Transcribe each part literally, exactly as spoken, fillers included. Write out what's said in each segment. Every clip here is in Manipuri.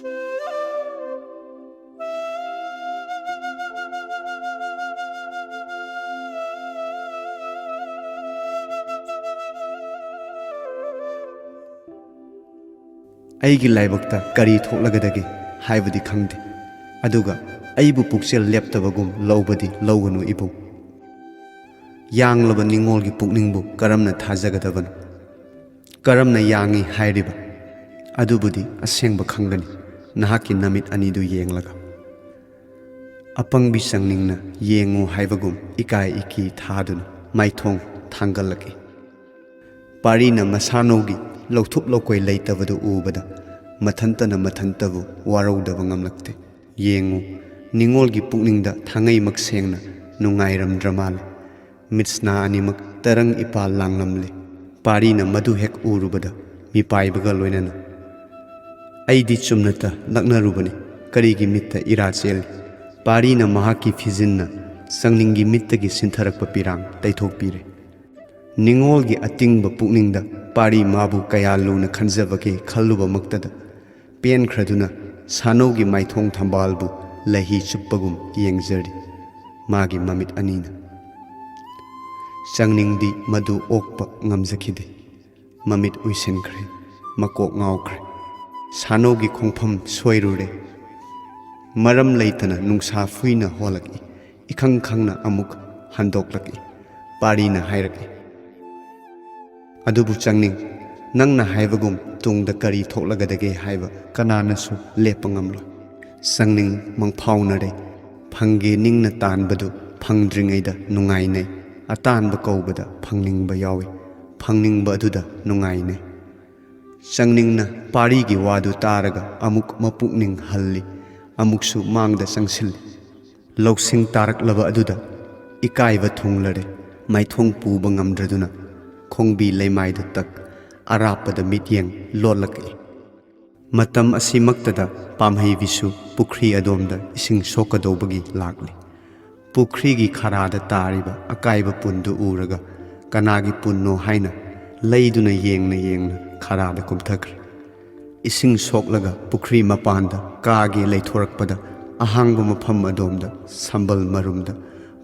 ꯑꯩꯒꯤ ꯂꯥꯏꯕꯛꯇ ꯀꯔꯤ ꯊꯣꯛꯂꯒꯗꯒꯦ ꯍꯥꯏꯕꯗꯤ ꯈꯪꯗꯦ, ꯑꯗꯨꯒ ꯑꯩꯕꯨ ꯄꯨꯛꯆꯦꯜ ꯂꯦꯞꯇꯕꯒꯨꯝ ꯂꯧꯕꯗꯤ ꯂꯧꯒꯅꯨ ꯏꯕꯨꯡ꯫ ꯌꯥꯡꯂꯕ ꯅꯤꯡꯉꯣꯜꯒꯤ ꯄꯨꯛꯅꯤꯡꯕꯨ ꯀꯔꯝꯅ ꯊꯥꯖꯒꯗꯕꯅꯣ? ꯀꯔꯝꯅ ꯌꯥꯡꯏ ꯍꯥꯏꯔꯤꯕ ꯑꯗꯨꯕꯨꯗꯤ ꯑꯁꯦꯡꯕ ꯈꯪꯒꯅꯤ ꯅꯍꯥꯛꯀꯤ ꯅꯃꯤꯠ ꯑꯅꯤꯗꯨ ꯌꯦꯡꯂꯒ꯫ ꯑꯄꯪꯕꯤ ꯆꯪꯅꯤꯡꯅ ꯌꯦꯡꯉꯨ ꯍꯥꯏꯕꯒꯨꯝ ꯏꯀꯥꯏ ꯏꯀꯤ ꯊꯥꯗꯨꯅ ꯃꯥꯏꯊꯣꯡ ꯊꯥꯡꯒꯠꯂꯛꯏ꯫ ꯄꯥꯔꯤꯅ ꯃꯁꯥꯅꯧꯒꯤ ꯂꯧꯊꯨꯞ ꯂꯧꯀꯣꯏ ꯂꯩꯇꯕꯗꯨ ꯎꯕꯗ ꯃꯊꯟꯇꯅ ꯃꯊꯟꯇꯕꯨ ꯋꯥꯔꯧꯗꯕ ꯉꯝꯂꯛꯇꯦ꯫ ꯌꯦꯡꯉꯨ, ꯅꯤꯡꯉꯣꯜꯒꯤ ꯄꯨꯛꯅꯤꯡꯗ ꯊꯥꯡꯉꯩꯃꯛ ꯁꯦꯡꯅ ꯅꯨꯡꯉꯥꯏꯔꯝꯗ꯭ꯔ ꯃꯥꯜꯂꯦ꯫ ꯃꯤꯠꯁꯅꯥ ꯑꯅꯤꯃꯛ ꯇꯔꯪ ꯏꯄꯥ ꯂꯥꯡꯂꯝꯂꯦ꯫ ꯄꯥꯔꯤꯅ ꯃꯗꯨ ꯍꯦꯛ ꯎꯔꯨꯕꯗ ꯃꯤꯄꯥꯏꯕꯒ ꯂꯣꯏꯅꯅ ꯑꯩꯗꯤ ꯆꯨꯝꯅꯇ ꯂꯛꯅꯔꯨꯕꯅꯤ꯫ ꯀꯔꯤꯒꯤ ꯃꯤꯠꯇ ꯏꯔꯥ ꯆꯦꯜꯂꯤ? ꯄꯥꯔꯤꯅ ꯃꯍꯥꯛꯀꯤ ꯐꯤꯖꯤꯟꯅ ꯆꯪꯅꯤꯡꯒꯤ ꯃꯤꯠꯇꯒꯤ ꯁꯤꯟꯊꯔꯛꯄ ꯄꯤꯔꯥꯡ ꯇꯩꯊꯣꯛꯄꯤꯔꯦ꯫ ꯅꯤꯡꯉꯣꯜꯒꯤ ꯑꯇꯤꯡꯕ ꯄꯨꯛꯅꯤꯡꯗ ꯄꯥꯔꯤ ꯃꯥꯕꯨ ꯀꯌꯥ ꯂꯨꯅ ꯈꯟꯖꯕꯒꯦ ꯈꯜꯂꯨꯕꯃꯛꯇꯗ ꯄꯦꯟꯈ꯭ꯔꯗꯨꯅ ꯁꯥꯅꯧꯒꯤ ꯃꯥꯏꯊꯣꯡ ꯊꯝꯕꯥꯜꯕꯨ ꯂꯩꯍꯤ ꯆꯨꯞꯄꯒꯨꯝ ꯌꯦꯡꯖꯔꯤ꯫ ꯃꯥꯒꯤ ꯃꯃꯤꯠ ꯑꯅꯤꯅ꯫ ꯆꯪꯅꯤꯡꯗꯤ ꯃꯗꯨ ꯑꯣꯛꯄ ꯉꯝꯖꯈꯤꯗꯦ꯫ ꯃꯃꯤꯠ ꯎꯏꯁꯤꯟꯈ꯭ꯔꯦ, ꯃꯀꯣꯛ ꯉꯥꯎꯈ꯭ꯔꯦ꯫ ꯁꯥꯅꯧꯒꯤ ꯈꯣꯡꯐꯝ ꯁꯣꯏꯔꯨꯔꯦ꯫ ꯃꯔꯝ ꯂꯩꯇꯅ ꯅꯨꯡꯁꯥ ꯐꯨꯏꯅ ꯍꯣꯜꯂꯛꯏ, ꯏꯈꯪ ꯈꯪꯅ ꯑꯃꯨꯛ ꯍꯟꯗꯣꯛꯂꯛꯏ꯫ ꯄꯥꯔꯤꯅ ꯍꯥꯏꯔꯛꯏ, "ꯑꯗꯨꯕꯨ ꯆꯪꯅꯤꯡ, ꯅꯪꯅ ꯍꯥꯏꯕꯒꯨꯝ ꯇꯨꯡꯗ ꯀꯔꯤ ꯊꯣꯛꯂꯒꯗꯒꯦ ꯍꯥꯏꯕ ꯀꯅꯥꯅꯁꯨ ꯂꯦꯞꯄ ꯉꯝꯂꯣꯏ꯫ ꯆꯪꯅꯤꯡ ꯃꯪꯐꯥꯎꯅꯔꯦ꯫ ꯐꯪꯒꯦ ꯅꯤꯡꯅ ꯇꯥꯟꯕꯗꯨ ꯐꯪꯗ꯭ꯔꯤꯉꯩꯗ ꯅꯨꯡꯉꯥꯏꯅꯩ꯫ ꯑꯇꯥꯟꯕ ꯀꯧꯕꯗ ꯐꯪꯅꯤꯡꯕ ꯌꯥꯎꯏ꯫ ꯐꯪꯅꯤꯡꯕ ꯑꯗꯨꯗ ꯅꯨꯡꯉꯥꯏꯅꯩ꯫" ꯆꯪꯅꯤꯡꯅ ꯄꯥꯔꯤꯒꯤ ꯋꯥꯗꯨ ꯇꯥꯔꯒ ꯑꯃꯨꯛ ꯃꯄꯨꯛꯅꯤꯡ ꯍꯜꯂꯤ, ꯑꯃꯨꯛꯁꯨ ꯃꯥꯡꯗ ꯆꯪꯁꯤꯜꯂꯤ꯫ ꯂꯧꯁꯤꯡ ꯇꯥꯔꯛꯂꯕ ꯑꯗꯨꯗ ꯏꯀꯥꯏꯕ ꯊꯨꯡꯂꯔꯦ꯫ ꯃꯥꯏꯊꯣꯡ ꯄꯨꯕ ꯉꯝꯗ꯭ꯔꯗꯨꯅ ꯈꯣꯡꯕꯤ ꯂꯩꯃꯥꯏꯗ ꯇꯛ, ꯑꯔꯥꯞꯄꯗ ꯃꯤꯠꯌꯦꯡ ꯂꯣꯠꯂꯛꯏ꯫ ꯃꯇꯝ ꯑꯁꯤꯃꯛꯇꯗ ꯄꯥꯝꯍꯩꯕꯤꯁꯨ ꯄꯨꯈ꯭ꯔꯤ ꯑꯗꯣꯝꯗ ꯏꯁꯤꯡ ꯁꯣꯛꯀꯗꯧꯕꯒꯤ ꯂꯥꯛꯂꯤ꯫ ꯄꯨꯈ꯭ꯔꯤꯒꯤ ꯈꯔꯥꯗ ꯇꯥꯔꯤꯕ ꯑꯀꯥꯏꯕ ꯄꯨꯟꯗꯨ ꯎꯔꯒ ꯀꯅꯥꯒꯤ ꯄꯨꯟꯅꯣ ꯍꯥꯏꯅ ꯂꯩꯗꯨꯅ ꯌꯦꯡꯅ ꯌꯦꯡꯅ ꯈꯔꯥꯗ ꯀꯨꯝꯊꯈ꯭ꯔꯦ꯫ ꯏꯁꯤꯡ ꯁꯣꯛꯂꯒ ꯄꯨꯈ꯭ꯔꯤ ꯃꯄꯥꯟꯗ ꯀꯥꯒꯦ ꯂꯩꯊꯣꯔꯛꯄꯗ, ꯑꯍꯥꯡꯕ ꯃꯐꯝ ꯑꯗꯣꯝꯗ ꯁꯝꯕꯜ ꯃꯔꯨꯝꯗ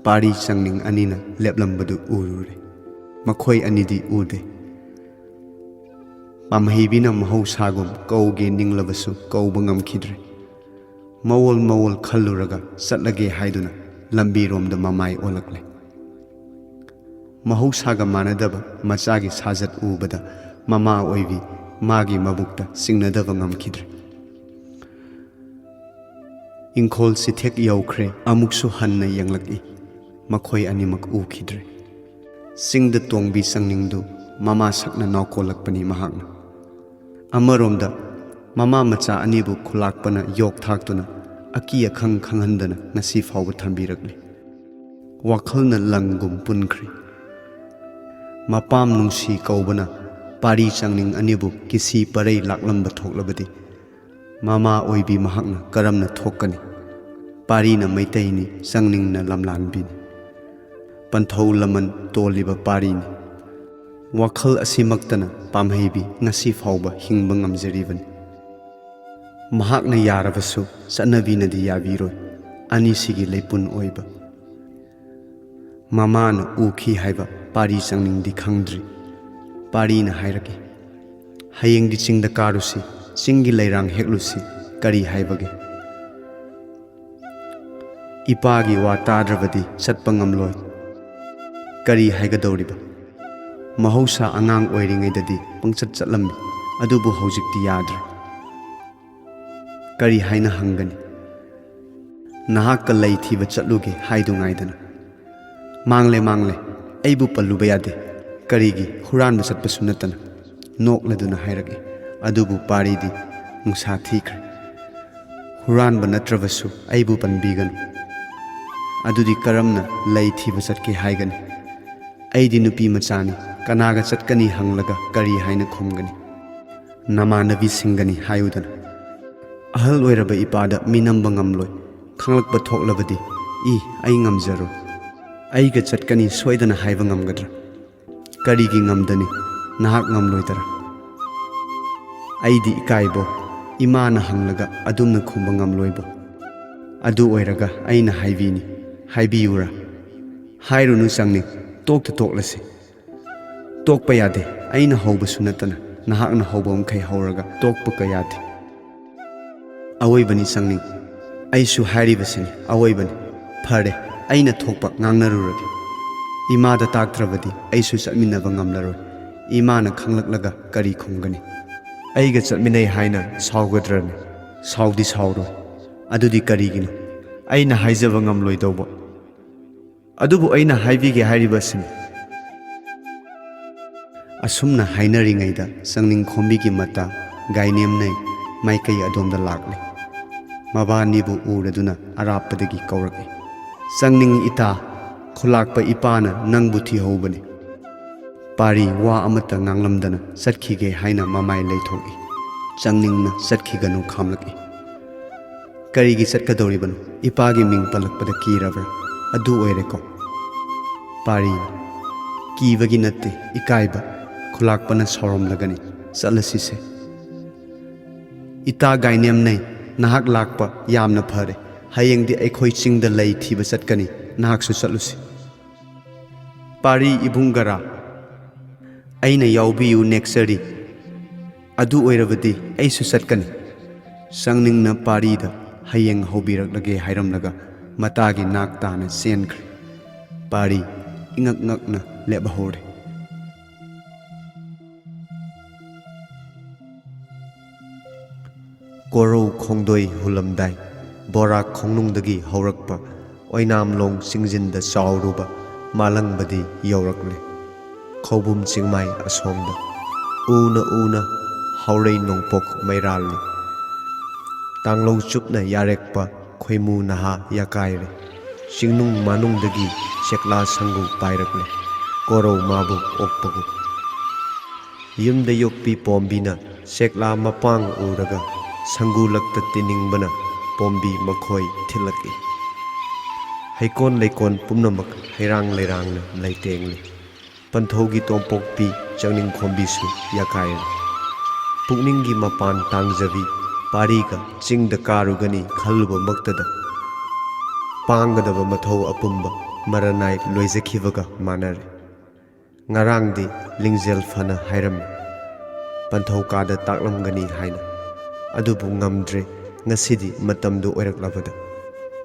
ꯄꯥꯔꯤ ꯆꯪꯅꯤꯡ ꯑꯅꯤꯅ ꯂꯦꯞꯂꯝꯕꯗꯨ ꯎꯔꯨꯔꯦ꯫ ꯃꯈꯣꯏ ꯑꯅꯤꯗꯤ ꯎꯗꯦ꯫ ꯄꯥꯝꯍꯩꯕꯤꯅ ꯃꯍꯧꯁꯥꯒꯨꯝ ꯀꯧꯒꯦ ꯅꯤꯡꯂꯕꯁꯨ ꯀꯧꯕ ꯉꯝꯈꯤꯗ꯭ꯔꯦ꯫ ꯃꯋꯣꯜ ꯃꯋꯣꯜ ꯈꯜꯂꯨꯔꯒ ꯆꯠꯂꯒꯦ ꯍꯥꯏꯗꯨꯅ ꯂꯝꯕꯤꯔꯣꯝꯗ ꯃꯃꯥꯏ ꯑꯣꯜꯂꯛꯂꯦ꯫ ꯃꯍꯧꯁꯥꯒ ꯃꯥꯟꯅꯗꯕ ꯃꯆꯥꯒꯤ ꯁꯥꯖꯠ ꯎꯕꯗ ꯃꯃꯥ ꯑꯣꯏꯕꯤ ꯃꯥꯒꯤ ꯃꯕꯨꯛꯇ ꯆꯤꯡꯅꯗꯕ ꯉꯝꯈꯤꯗ꯭ꯔꯦ꯫ ꯏꯪꯈꯣꯜ ꯆꯤꯊꯦꯛ ꯌꯧꯈ꯭ꯔꯦ꯫ ꯑꯃꯨꯛꯁꯨ ꯍꯟꯅ ꯌꯦꯡꯂꯛꯏ꯫ ꯃꯈꯣꯏ ꯑꯅꯤꯃꯛ ꯎꯈꯤꯗ꯭ꯔꯦ꯫ ꯆꯤꯡꯗ ꯇꯣꯡꯕꯤ ꯆꯪꯅꯤꯡꯗꯨ ꯃꯃꯥ ꯁꯛꯅ ꯅꯥꯎꯀꯣꯜꯂꯛꯄꯅꯤ ꯃꯍꯥꯛꯅ꯫ ꯑꯃꯔꯣꯝꯗ ꯃꯃꯥ ꯃꯆꯥ ꯑꯅꯤꯕꯨ ꯈꯨꯂꯥꯛꯄꯅ ꯌꯣꯛ ꯊꯥꯛꯇꯨꯅ ꯑꯀꯤ ꯑꯈꯪ ꯈꯪꯍꯟꯗꯅ ꯉꯁꯤ ꯐꯥꯎꯕ ꯊꯝꯕꯤꯔꯛꯂꯤ꯫ ꯋꯥꯈꯜꯅ ꯂꯪꯒꯨꯝ ꯄꯨꯟꯈ꯭ꯔꯤ꯫ ꯃꯄꯥꯝ ꯅꯨꯡꯁꯤ ꯀꯧꯕꯅ ꯄꯥꯔꯤ ꯆꯪꯅꯤꯡ ꯑꯅꯤꯕꯨ ꯀꯤꯁꯤ ꯄꯔꯩ ꯂꯥꯛꯂꯝꯕ ꯊꯣꯛꯂꯕꯗꯤ ꯃꯃꯥ ꯑꯣꯏꯕꯤ ꯃꯍꯥꯛꯅ ꯀꯔꯝꯅ ꯊꯣꯛꯀꯅꯤ? ꯄꯥꯔꯤꯅ ꯃꯩꯇꯩꯅꯤ, ꯆꯪꯅꯤꯡꯅ ꯂꯝꯂꯥꯟꯕꯤꯅꯤ꯫ ꯄꯟꯊꯧ ꯂꯃꯟ ꯇꯣꯜꯂꯤꯕ ꯄꯥꯔꯤꯅꯤ꯫ ꯋꯥꯈꯜ ꯑꯁꯤꯃꯛꯇꯅ ꯄꯥꯝꯍꯩꯕꯤ ꯉꯁꯤ ꯐꯥꯎꯕ ꯍꯤꯡꯕ ꯉꯝꯖꯔꯤꯕꯅꯤ꯫ ꯃꯍꯥꯛꯅ ꯌꯥꯔꯕꯁꯨ ꯆꯠꯅꯕꯤꯅꯗꯤ ꯌꯥꯕꯤꯔꯣꯏ꯫ ꯑꯅꯤꯁꯤꯒꯤ ꯂꯩꯄꯨꯟ ꯑꯣꯏꯕ꯫ ꯃꯃꯥꯅ ꯎꯈꯤ ꯍꯥꯏꯕ ꯄꯥꯔꯤ ꯆꯪꯅꯤꯡꯗꯤ ꯈꯪꯗ꯭ꯔꯤ꯫ ꯄꯥꯔꯤꯅ ꯍꯥꯏꯔꯛꯏ, "ꯍꯌꯦꯡꯗꯤ ꯆꯤꯡꯗ ꯀꯥꯔꯨꯁꯤ, ꯆꯤꯡꯒꯤ ꯂꯩꯔꯥꯡ ꯍꯦꯛꯂꯨꯁꯤ, ꯀꯔꯤ ꯍꯥꯏꯕꯒꯦ?" ꯏꯄꯥꯒꯤ ꯋꯥ ꯇꯥꯗ꯭ꯔꯕꯗꯤ ꯆꯠꯄ ꯉꯝꯂꯣꯏ꯫ ꯀꯔꯤ ꯍꯥꯏꯒꯗꯧꯔꯤꯕ? ꯃꯍꯧꯁꯥ ꯑꯉꯥꯡ ꯑꯣꯏꯔꯤꯉꯩꯗꯗꯤ ꯄꯪꯆꯠ ꯆꯠꯂꯝꯃꯤ, ꯑꯗꯨꯕꯨ ꯍꯧꯖꯤꯛꯇꯤ ꯌꯥꯗ꯭ꯔꯦ꯫ ꯀꯔꯤ ꯍꯥꯏꯅ ꯍꯪꯒꯅꯤ? ꯅꯍꯥꯛꯀ ꯂꯩ ꯊꯤꯕ ꯆꯠꯂꯨꯒꯦ ꯍꯥꯏꯗꯨꯉꯥꯏꯗꯅ꯫ "ꯃꯥꯡꯂꯦ, ꯃꯥꯡꯂꯦ, ꯑꯩꯕꯨ ꯄꯜꯂꯨꯕ ꯌꯥꯗꯦ꯫ ꯀꯔꯤꯒꯤ? ꯍꯨꯔꯥꯟꯕ ꯆꯠꯄꯁꯨ ꯅꯠꯇꯅ", ꯅꯣꯛꯂꯗꯨꯅ ꯍꯥꯏꯔꯛꯏ꯫ ꯑꯗꯨꯕꯨ ꯄꯥꯔꯤꯗꯤ ꯅꯨꯡꯁꯥ ꯊꯤꯈ꯭ꯔꯦ꯫ "ꯍꯨꯔꯥꯟꯕ ꯅꯠꯇ꯭ꯔꯕꯁꯨ ꯑꯩꯕꯨ ꯄꯟꯕꯤꯒꯅꯨ꯫ ꯑꯗꯨꯗꯤ ꯀꯔꯝꯅ ꯂꯩ ꯊꯤꯕ ꯆꯠꯀꯦ ꯍꯥꯏꯒꯅꯤ? ꯑꯩꯗꯤ ꯅꯨꯄꯤ ꯃꯆꯥꯅꯤ, ꯀꯅꯥꯒ ꯆꯠꯀꯅꯤ ꯍꯪꯂꯒ ꯀꯔꯤ ꯍꯥꯏꯅ ꯈꯨꯝꯒꯅꯤ? ꯅꯃꯥꯟꯅꯕꯤꯁꯤꯡꯒꯅꯤ ꯍꯥꯏꯌꯨꯗꯅ꯫ ꯑꯍꯜ ꯑꯣꯏꯔꯕ ꯏꯄꯥꯗ ꯃꯤꯅꯝꯕ ꯉꯝꯂꯣꯏ, ꯈꯪꯂꯛꯄ ꯊꯣꯛꯂꯕꯗꯤ꯫ ꯏ, ꯑꯩ ꯉꯝꯖꯔꯣꯏ꯫ ꯑꯩꯒ ꯆꯠꯀꯅꯤ ꯁꯣꯏꯗꯅ ꯍꯥꯏꯕ ꯉꯝꯒꯗ꯭ꯔꯥ? ꯀꯔꯤꯒꯤ ꯉꯝꯗꯅꯤ? ꯅꯍꯥꯛ ꯉꯝꯂꯣꯏꯗꯔꯥ?" ꯑꯩꯗꯤ ꯏꯀꯥꯏꯕꯣ, ꯏꯃꯥꯅ ꯍꯪꯂꯒ ꯑꯗꯨꯝꯅ ꯈꯨꯝꯕ ꯉꯝꯂꯣꯏꯕꯣ꯫ ꯑꯗꯨ ꯑꯣꯏꯔꯒ ꯑꯩꯅ ꯍꯥꯏꯕꯤꯅꯤ, ꯍꯥꯏꯕꯤꯌꯨꯔꯥ? ꯍꯥꯏꯔꯨꯅꯨ ꯆꯪꯅꯤꯡ, ꯇꯣꯛꯇ ꯇꯣꯛꯂꯁꯤ꯫ ꯇꯣꯛꯄ ꯌꯥꯗꯦ, ꯑꯩꯅ ꯍꯧꯕꯁꯨ ꯅꯠꯇꯅ ꯅꯍꯥꯛꯅ ꯍꯧꯕ ꯃꯈꯩ ꯍꯧꯔꯒ ꯇꯣꯛꯄ ꯀ ꯌꯥꯗꯦ꯫ ꯑꯋꯣꯏꯕꯅꯤ ꯆꯪꯅꯤꯡ, ꯑꯩꯁꯨ ꯍꯥꯏꯔꯤꯕꯁꯤꯅꯤ, ꯑꯋꯣꯏꯕꯅꯤ꯫ ꯐꯔꯦ, ꯑꯩꯅ ꯊꯣꯛꯄ ꯉꯥꯡꯅꯔꯨꯔꯒꯦ꯫ ꯏꯃꯥꯗ ꯇꯥꯛꯇ꯭ꯔꯕꯗꯤ ꯑꯩꯁꯨ ꯆꯠꯃꯤꯟꯅꯕ ꯉꯝꯂꯔꯣꯏ꯫ ꯏꯃꯥꯅ ꯈꯪꯂꯛꯂꯒ ꯀꯔꯤ ꯈꯨꯝꯒꯅꯤ? ꯑꯩꯒ ꯆꯠꯃꯤꯟꯅꯩ ꯍꯥꯏꯅ ꯁꯥꯎꯒꯗ꯭ꯔꯅꯦ? ꯁꯥꯎꯗꯤ ꯁꯥꯎꯔꯣꯏ꯫ ꯑꯗꯨꯗꯤ ꯀꯔꯤꯒꯤꯅꯣ? ꯑꯩꯅ ꯍꯥꯏꯖꯕ ꯉꯝꯂꯣꯏꯗꯧꯕ꯫ ꯑꯗꯨꯕꯨ ꯑꯩꯅ ꯍꯥꯏꯕꯤꯒꯦ ꯍꯥꯏꯔꯤꯕꯁꯤꯅꯤ꯫ ꯑꯁꯨꯝꯅ ꯍꯥꯏꯅꯔꯤꯉꯩꯗ ꯆꯪꯅꯤꯡꯈꯣꯝꯕꯤꯒꯤ ꯃꯇꯥ ꯒꯥꯏꯅꯦꯝꯅꯩ ꯃꯥꯏꯀꯩ ꯑꯗꯣꯝꯗ ꯂꯥꯛꯂꯦ꯫ ꯃꯕꯥꯅꯤꯕꯨ ꯎꯔꯗꯨꯅ ꯑꯔꯥꯞꯄꯗꯒꯤ ꯀꯧꯔꯛꯏ, "ꯆꯪꯅꯤꯡ ꯏꯇꯥ, ꯈꯨꯂꯥꯛꯄ ꯏꯄꯥꯅ ꯅꯪꯕꯨ ꯊꯤꯍꯧꯕꯅꯤ꯫" ꯄꯥꯔꯤ ꯋꯥ ꯑꯃꯠꯇ ꯉꯥꯡꯂꯝꯗꯅ ꯆꯠꯈꯤꯒꯦ ꯍꯥꯏꯅ ꯃꯃꯥꯏ ꯂꯩꯊꯣꯛꯏ꯫ ꯆꯪꯅꯤꯡꯅ ꯆꯠꯈꯤꯒꯅꯨ ꯈꯥꯝꯂꯛꯏ꯫ "ꯀꯔꯤꯒꯤ ꯆꯠꯀꯗꯧꯔꯤꯕꯅꯣ? ꯏꯄꯥꯒꯤ ꯃꯤꯡ ꯄꯜꯂꯛꯄꯗ ꯀꯤꯔꯕ꯭ꯔꯥ? ꯑꯗꯨ ꯑꯣꯏꯔꯦꯀꯣ?" ꯄꯥꯔꯤ, "ꯀꯤꯕꯒꯤ ꯅꯠꯇꯦ, ꯏꯀꯥꯏꯕ꯫ ꯈꯨꯂꯥꯛꯄꯅ ꯁꯥꯎꯔꯝꯂꯒꯅꯤ꯫ ꯆꯠꯂꯁꯤꯁꯦ꯫" "ꯏꯇꯥ ꯒꯥꯏꯅꯦꯝꯅꯩ, ꯅꯍꯥꯛ ꯂꯥꯛꯄ ꯌꯥꯝꯅ ꯐꯔꯦ꯫ ꯍꯌꯦꯡꯗꯤ ꯑꯩꯈꯣꯏ ꯆꯤꯡꯗ ꯂꯩ ꯊꯤꯕ ꯆꯠꯀꯅꯤ, ꯅꯍꯥꯛꯁꯨ ꯆꯠꯂꯨꯁꯤ꯫" ꯄꯥꯔꯤ, "ꯏꯕꯨꯡ ꯒꯔꯥ, ꯑꯩꯅ ꯌꯥꯎꯕꯤꯌꯨ ꯅꯦꯛꯆꯔꯤ꯫ ꯑꯗꯨ ꯑꯣꯏꯔꯕꯗꯤ ꯑꯩꯁꯨ ꯆꯠꯀꯅꯤ꯫" ꯆꯪꯅꯤꯡꯅ ꯄꯥꯔꯤꯗ "ꯍꯌꯦꯡ ꯍꯧꯕꯤꯔꯛꯂꯒꯦ" ꯍꯥꯏꯔꯝꯂꯒ ꯃꯇꯥꯒꯤ ꯅꯥꯛ ꯇꯥꯅ ꯆꯦꯟꯈ꯭ꯔꯦ꯫ ꯄꯥꯔꯤ ꯏꯉꯛ ꯉꯛꯅ ꯂꯦꯞꯍꯧꯔꯦ꯫ ꯀꯣꯔꯧ ꯈꯣꯡꯗꯣꯏ ꯍꯨꯜꯂꯝꯗꯥꯏ, ꯕꯣꯔꯥꯛ ꯈꯣꯡꯅꯨꯡꯗꯒꯤ ꯍꯧꯔꯛꯄ ꯑꯣꯏꯅꯥꯝꯂꯣꯡ ꯆꯤꯡꯖꯤꯟꯗ ꯆꯥꯎꯔꯨꯕ ꯃꯥꯂꯪꯕꯗꯤ ꯌꯧꯔꯛꯂꯦ꯫ ꯈꯧꯕꯨꯝ ꯆꯤꯡꯃꯥꯏ ꯑꯁꯣꯝꯗ ꯎꯅ ꯎꯅ ꯍꯥꯎꯔꯩ ꯅꯣꯡꯄꯣꯛ ꯃꯩꯔꯥꯜꯂꯤ꯫ ꯇꯥꯡꯂꯧ ꯆꯨꯞꯅ ꯌꯥꯔꯦꯛꯄ ꯈꯣꯏꯃꯨ ꯅꯍꯥ ꯌꯥꯀꯥꯏꯔꯦ꯫ ꯆꯤꯡꯅꯨꯡ ꯃꯥꯅꯨꯡꯗꯒꯤ ꯆꯦꯛꯂꯥ ꯁꯪꯒꯨ ꯄꯥꯏꯔꯛꯂꯦ꯫ ꯀꯣꯔꯧ ꯃꯥꯕꯨ ꯑꯣꯛꯄꯒꯨꯝ꯫ ꯌꯨꯝꯗ ꯌꯣꯛꯄꯤ ꯄꯣꯝꯕꯤꯅ ꯆꯦꯛꯂꯥ ꯃꯄꯥꯡ ꯎꯔꯒ ꯁꯪꯒꯨ ꯂꯛꯇ ꯇꯤꯅꯤꯡꯕꯅ ꯄꯣꯝꯕꯤ ꯃꯈꯣꯏ ꯊꯤꯜꯂꯛꯏ꯫ ꯍꯩꯀꯣꯟ ꯂꯩꯀꯣꯟ ꯄꯨꯝꯅꯃꯛ ꯍꯩꯔꯥꯡ ꯂꯩꯔꯥꯡꯅ ꯂꯩꯇꯦꯡꯂꯤ꯫ ꯄꯟꯊꯧꯒꯤ ꯇꯣꯝꯄꯣꯛꯄꯤ ꯆꯪꯅꯤꯡꯈꯣꯝꯕꯤꯁꯨ ꯌꯥꯀꯥꯏꯔꯤ꯫ ꯄꯨꯛꯅꯤꯡꯒꯤ ꯃꯄꯥꯟ ꯇꯥꯡꯖꯕꯤ ꯄꯥꯔꯤꯒ ꯆꯤꯡꯗ ꯀꯥꯔꯨꯒꯅꯤ ꯈꯜꯂꯨꯕꯃꯛꯇꯗ ꯄꯥꯡꯒꯗꯕ ꯃꯊꯧ ꯑꯄꯨꯝꯕ ꯃꯔꯅꯥꯏ ꯂꯣꯏꯖꯈꯤꯕꯒ ꯃꯥꯟꯅꯔꯦ꯫ ꯉꯔꯥꯡꯗꯤ ꯂꯤꯡꯖꯦꯜ ꯐꯅ ꯍꯥꯏꯔꯝꯃꯤ, ꯄꯟꯊꯧꯀꯥꯗ ꯇꯥꯛꯂꯝꯒꯅꯤ ꯍꯥꯏꯅ꯫ ꯑꯗꯨꯕꯨ ꯉꯝꯗ꯭ꯔꯦ, ꯉꯁꯤꯗꯤ ꯃꯇꯝꯗꯨ ꯑꯣꯏꯔꯛꯂꯕꯗ꯫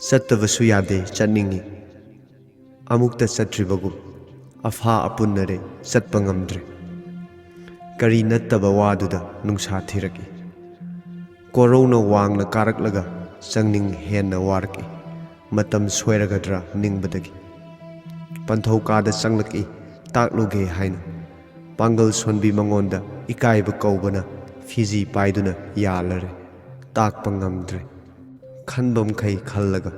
ꯆꯠꯇꯕꯁꯨ ꯌꯥꯗꯦ, ꯆꯠꯅꯤꯡꯏ꯫ ꯑꯃꯨꯛꯇ ꯆꯠꯇ꯭ꯔꯤꯕꯒꯨꯝ ꯑꯐꯥ ꯑꯄꯨꯟꯅꯔꯦ, ꯆꯠꯄ ꯉꯝꯗ꯭ꯔꯦ꯫ ꯀꯔꯤ ꯅꯠꯇꯕ ꯋꯥꯗꯨꯗ ꯅꯨꯡꯁꯥ ꯊꯤꯔꯛꯏ꯫ ꯀꯣꯔꯧꯅ ꯋꯥꯡꯅ ꯀꯥꯔꯛꯂꯒ ꯆꯪꯅꯤꯡ ꯍꯦꯟꯅ ꯋꯥꯔꯛꯏ꯫ ꯃꯇꯝ ꯁꯣꯏꯔꯒꯗ꯭ꯔꯥ ꯅꯤꯡꯕꯗꯒꯤ꯫ ꯄꯟꯊꯧꯀꯥꯗ ꯆꯪꯂꯛꯏ, ꯇꯥꯛꯂꯨꯒꯦ ꯍꯥꯏꯅ꯫ ꯄꯥꯡꯒꯜ ꯁꯣꯟꯕꯤ ꯃꯉꯣꯟꯗ ꯏꯀꯥꯏꯕ ꯀꯧꯕꯅ ꯐꯤꯖꯤ ꯄꯥꯏꯗꯨꯅ ꯌꯥꯜꯂꯔꯦ꯫ ꯇꯥꯛꯄ ꯉꯝꯗ꯭ꯔꯦ꯫ ꯈꯟꯕꯝꯈꯩ ꯈꯜꯂꯒ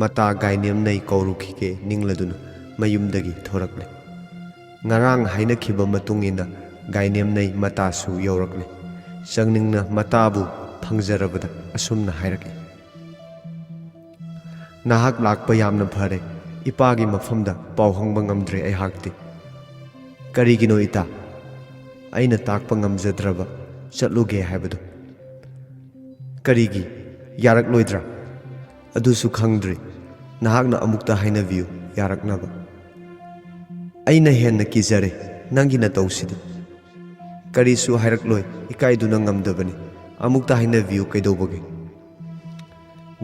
ꯃꯇꯥ ꯒꯥꯏꯅꯦꯝꯅꯩ ꯀꯧꯔꯨꯈꯤꯒꯦ ꯅꯤꯡꯂꯗꯨꯅ ꯃꯌꯨꯝꯗꯒꯤ ꯊꯣꯔꯛꯂꯦ꯫ ꯉꯔꯥꯡ ꯍꯥꯏꯅꯈꯤꯕ ꯃꯇꯨꯡ ꯏꯟꯅ ꯒꯥꯏꯅꯦꯝꯅꯩ ꯃꯇꯥꯁꯨ ꯌꯧꯔꯛꯂꯦ꯫ ꯆꯪꯅꯤꯡꯅ ꯃꯇꯥꯕꯨ ꯐꯪꯖꯔꯕꯗ ꯑꯁꯨꯝꯅ ꯍꯥꯏꯔꯛꯏ, "ꯅꯍꯥꯛ ꯂꯥꯛꯄ ꯌꯥꯝꯅ ꯐꯔꯦ꯫ ꯏꯄꯥꯒꯤ ꯃꯐꯝꯗ ꯄꯥꯎ ꯍꯪꯕ ꯉꯝꯗ꯭ꯔꯦ ꯑꯩꯍꯥꯛꯇꯤ꯫" "ꯀꯔꯤꯒꯤꯅꯣ ꯏꯇꯥ? ꯑꯩꯅ ꯇꯥꯛꯄ ꯉꯝꯖꯗ꯭ꯔꯕ ꯆꯠꯂꯨꯒꯦ ꯍꯥꯏꯕꯗꯨ?" "ꯀꯔꯤꯒꯤ? ꯌꯥꯔꯛꯂꯣꯏꯗ꯭ꯔꯥ?" "ꯑꯗꯨꯁꯨ ꯈꯪꯗ꯭ꯔꯤ꯫ ꯅꯍꯥꯛꯅ ꯑꯃꯨꯛꯇ ꯍꯥꯏꯅꯕꯤꯌꯨ ꯌꯥꯔꯛꯅꯕ꯫" "ꯑꯩꯅ ꯍꯦꯟꯅ ꯀꯤꯖꯔꯦ ꯅꯪꯒꯤ ꯅꯇꯧꯁꯤꯗꯤ꯫" "ꯀꯔꯤꯁꯨ ꯍꯥꯏꯔꯛꯂꯣꯏ, ꯏꯀꯥꯏꯗꯨꯅ ꯉꯝꯗꯕꯅꯤ꯫ ꯑꯃꯨꯛꯇ ꯍꯥꯏꯅꯕꯤꯌꯨ ꯀꯩꯗꯧꯕꯒꯦ?"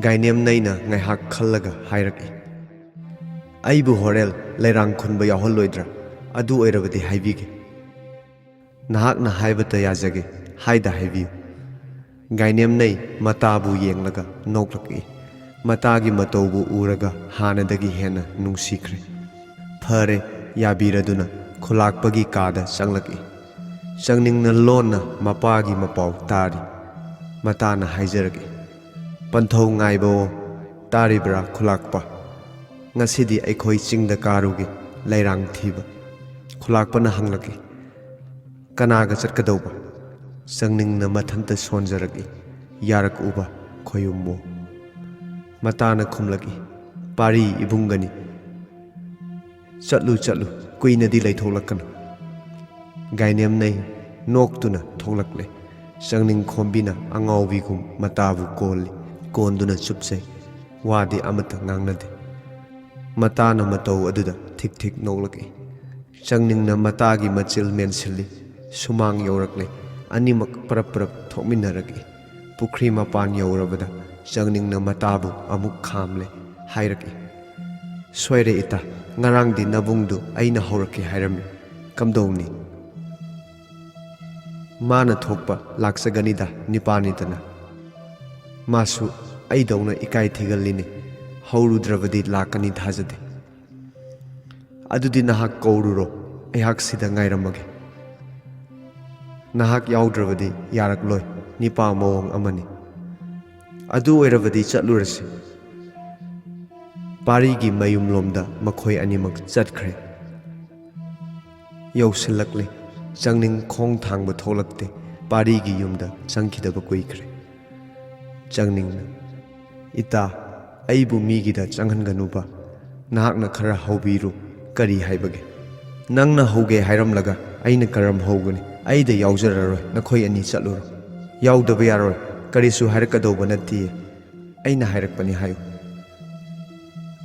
ꯒꯥꯏꯅꯦꯝꯅꯩꯅ ꯉꯥꯏꯍꯥꯛ ꯈꯜꯂꯒ ꯍꯥꯏꯔꯛꯏ, "ꯑꯩꯕꯨ ꯍꯣꯔꯦꯜ ꯂꯩꯔꯥꯡ ꯈꯨꯟꯕ ꯌꯥꯎꯍꯜꯂꯣꯏꯗ꯭ꯔꯥ? ꯑꯗꯨ ꯑꯣꯏꯔꯕꯗꯤ ꯍꯥꯏꯕꯤꯒꯦ꯫" "ꯅꯍꯥꯛꯅ ꯍꯥꯏꯕꯇ ꯌꯥꯖꯒꯦ, ꯍꯥꯏꯗ ꯍꯥꯏꯕꯤꯌꯨ꯫" ꯒꯥꯏꯅꯦꯝꯅꯩ ꯃꯇꯥꯕꯨ ꯌꯦꯡꯂꯒ ꯅꯣꯛꯂꯛꯏ꯫ ꯃꯇꯥꯒꯤ ꯃꯇꯧꯕꯨ ꯎꯔꯒ ꯍꯥꯟꯅꯗꯒꯤ ꯍꯦꯟꯅ ꯅꯨꯡꯁꯤꯈ꯭ꯔꯦ꯫ ꯐꯔꯦ, ꯌꯥꯕꯤꯔꯗꯨꯅ ꯈꯨꯂꯥꯛꯄꯒꯤ ꯀꯥꯗ ꯆꯪꯂꯛꯏ꯫ ꯆꯪꯅꯤꯡꯅ ꯂꯣꯟꯅ ꯃꯄꯥꯒꯤ ꯃꯄꯥꯎ ꯇꯥꯔꯤ꯫ ꯃꯇꯥꯅ ꯍꯥꯏꯖꯔꯛꯏ, "ꯄꯟꯊꯧ ꯉꯥꯏꯕꯑꯣ, ꯇꯥꯔꯤꯕ꯭ꯔꯥ ꯈꯨꯂꯥꯛꯄ? ꯉꯁꯤꯗꯤ ꯑꯩꯈꯣꯏ ꯆꯤꯡꯗ ꯀꯥꯔꯨꯒꯦ ꯂꯩꯔꯥꯡ ꯊꯤꯕ꯫" ꯈꯨꯂꯥꯛꯄꯅ ꯍꯪꯂꯛꯏ, "ꯀꯅꯥꯒ ꯆꯠꯀꯗꯧꯕ?" ꯆꯪꯅꯤꯡꯅ ꯃꯊꯟꯇ ꯁꯣꯟꯖꯔꯛꯏ, "ꯌꯥꯔꯛꯎꯕ ꯈꯣꯌꯨꯝꯕꯨ꯫" ꯃꯇꯥꯅ ꯈꯨꯝꯂꯛꯏ, "ꯄꯥꯔꯤ ꯏꯕꯨꯡꯒꯅꯤ꯫ ꯆꯠꯂꯨ, ꯆꯠꯂꯨ, ꯀꯨꯏꯅꯗꯤ ꯂꯩꯊꯣꯛꯂꯛꯀꯅꯨ꯫" ꯒꯥꯏꯅꯦꯝꯅꯩ ꯅꯣꯛꯇꯨꯅ ꯊꯣꯛꯂꯛꯂꯦ꯫ ꯆꯪꯅꯤꯡ ꯈꯣꯝꯕꯤꯅ ꯑꯉꯥꯎꯕꯤꯒꯨꯝ ꯃꯇꯥꯕꯨ ꯀꯣꯜꯂꯤ꯫ ꯀꯣꯟꯗꯨꯅ ꯆꯨꯞꯆꯩ꯫ ꯋꯥꯗꯤ ꯑꯃꯠꯇ ꯉꯥꯡꯅꯗꯦ꯫ ꯃꯇꯥꯅ ꯃꯇꯧ ꯑꯗꯨꯗ ꯊꯤꯛ ꯊꯤꯛ ꯅꯣꯛꯂꯛꯏ꯫ ꯆꯪꯅꯤꯡꯅ ꯃꯇꯥꯒꯤ ꯃꯆꯤꯜ ꯃꯦꯟꯁꯤꯜꯂꯤ꯫ ꯁꯨꯃꯥꯡ ꯌꯧꯔꯛꯂꯦ꯫ ꯑꯅꯤꯃꯛ ꯄꯔꯞ ꯄꯔꯞ ꯊꯣꯛꯃꯤꯟꯅꯔꯛꯏ꯫ ꯄꯨꯈ꯭ꯔꯤ ꯃꯄꯥꯟ ꯌꯧꯔꯕꯗ ꯆꯪꯅꯤꯡꯅ ꯃꯇꯥꯕꯨ ꯑꯃꯨꯛ ꯈꯥꯝꯂꯦ꯫ ꯍꯥꯏꯔꯛꯏ, "ꯁꯣꯏꯔꯦ ꯏꯇꯥ, ꯉꯔꯥꯡꯗꯤ ꯅꯕꯨꯡꯗꯨ ꯑꯩꯅ ꯍꯧꯔꯛꯀꯦ ꯍꯥꯏꯔꯝꯃꯤ꯫ ꯀꯝꯗꯧꯅꯤ?" ꯃꯥꯅ ꯊꯣꯛꯄ ꯂꯥꯛꯆꯒꯅꯤꯗ, ꯅꯤꯄꯥꯅꯤꯗꯅ꯫ ꯃꯥꯁꯨ ꯑꯩꯗꯧꯅ ꯏꯀꯥꯏ ꯊꯤꯒꯜꯂꯤꯅꯤ꯫ ꯍꯧꯔꯨꯗ꯭ꯔꯕꯗꯤ ꯂꯥꯛꯀꯅꯤ ꯊꯥꯖꯗꯦ꯫ "ꯑꯗꯨꯗꯤ ꯅꯍꯥꯛ ꯀꯧꯔꯨꯔꯣ, ꯑꯩꯍꯥꯛ ꯁꯤꯗ ꯉꯥꯏꯔꯝꯃꯒꯦ꯫ ꯅꯍꯥꯛ ꯌꯥꯎꯗ꯭ꯔꯕꯗꯤ ꯌꯥꯔꯛꯂꯣꯏ, ꯅꯤꯄꯥ ꯃꯑꯣꯡ ꯑꯃꯅꯤ꯫ ꯑꯗꯨ ꯑꯣꯏꯔꯕꯗꯤ ꯆꯠꯂꯨꯔꯁꯤ꯫" ꯄꯥꯔꯤꯒꯤ ꯃꯌꯨꯝꯂꯣꯝꯗ ꯃꯈꯣꯏ ꯑꯅꯤꯃꯛ ꯆꯠꯈ꯭ꯔꯦ꯫ ꯌꯧꯁꯤꯜꯂꯛꯂꯦ꯫ ꯆꯪꯅꯤꯡ ꯈꯣꯡ ꯊꯥꯡꯕ ꯊꯣꯛꯂꯛꯇꯦ꯫ ꯄꯥꯔꯤꯒꯤ ꯌꯨꯝꯗ ꯆꯪꯈꯤꯗꯕ ꯀꯨꯏꯈ꯭ꯔꯦ꯫ ꯆꯪꯅꯤꯡꯅ, "ꯏꯇꯥ, ꯑꯩꯕꯨ ꯃꯤꯒꯤꯗ ꯆꯪꯍꯟꯒꯅꯨꯕ꯫ ꯅꯍꯥꯛꯅ ꯈꯔ ꯍꯧꯕꯤꯔꯨ꯫ ꯀꯔꯤ ꯍꯥꯏꯕꯒꯦ?" "ꯅꯪꯅ ꯍꯧꯒꯦ ꯍꯥꯏꯔꯝꯂꯒ ꯑꯩꯅ ꯀꯔꯝ ꯍꯧꯒꯅꯤ? ꯑꯩꯗ ꯌꯥꯎꯖꯔꯔꯣꯏ, ꯅꯈꯣꯏ ꯑꯅꯤ ꯆꯠꯂꯨꯔꯣ꯫" "ꯌꯥꯎꯗꯕ ꯌꯥꯔꯣꯏ, ꯀꯔꯤꯁꯨ ꯍꯥꯏꯔꯛꯀꯗꯧꯕ ꯅꯠꯇꯤꯌꯦ꯫ ꯑꯩꯅ ꯍꯥꯏꯔꯛꯄꯅꯤ ꯍꯥꯏꯌꯨ꯫"